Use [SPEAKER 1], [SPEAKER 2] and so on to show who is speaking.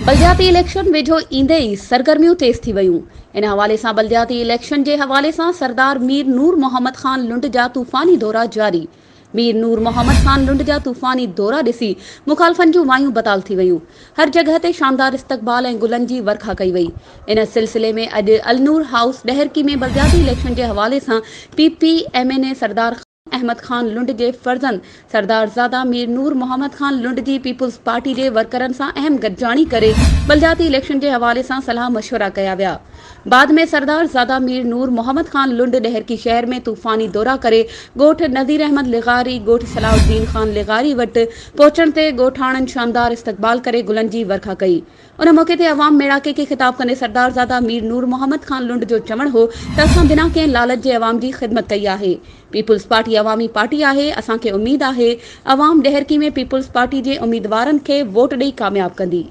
[SPEAKER 1] بلدياتي اليڪشن ويجهو ايندي ئي سرگرميون تيز ٿي ويون. ان حوالي سان بلدياتي اليڪشن جي حوالي سان سردار مير نور محمد خان لنڊ جا طوفاني دورا جاري. مير نور محمد خان لنڊ جا طوفاني دورا ڏسي مخالفن جون وايون بتال ٿي ويون. هر جڳهه تي شاندار استقبال ۽ گلن جي ورکا ڪئي وئي. ان سلسلي ۾ اڄ النور هائوس ڏهرڪي ۾ بلدياتي اليڪشن جي حوالي سان P P M N A Sardar Ahmed Khan Lund جي فرزند سردار زاده مير نور محمد خان لنڊ جي پيپلز پارٽي جي ورڪرن سان اهم گڏجاڻي ڪري بلدياتي اليڪشن جي حوالي سان صلاح مشورا ڪيا ويا. بعد ۾ سردار زاده مير نور محمد خان لنڊ ڏهرڪي شهر ۾ طوفاني دورا ڪري ڳوٺ نذير احمد لغاري، ڳوٺ صلاح الدين خان لغاري وٽ پهچڻ تي ڳوٺاڻن شاندار استقبال ڪري گلن جي ورکا ڪئي. ان موقعي تي عوام ميڙاڪي کي خطاب ڪندي سردار زاده مير نور محمد خان لنڊ جو چوڻ هو ته اسان بنا ڪنهن لالچ جي عوام جي خدمت ڪئي آهي، پيپلز پارٽي عوامي پارٽي آهي، اسان کي اميد آهي عوام ڏهرڪي ۾ پيپلز پارٽي جي اميدوارن کي ووٽ ڏئي ڪامياب ڪندي.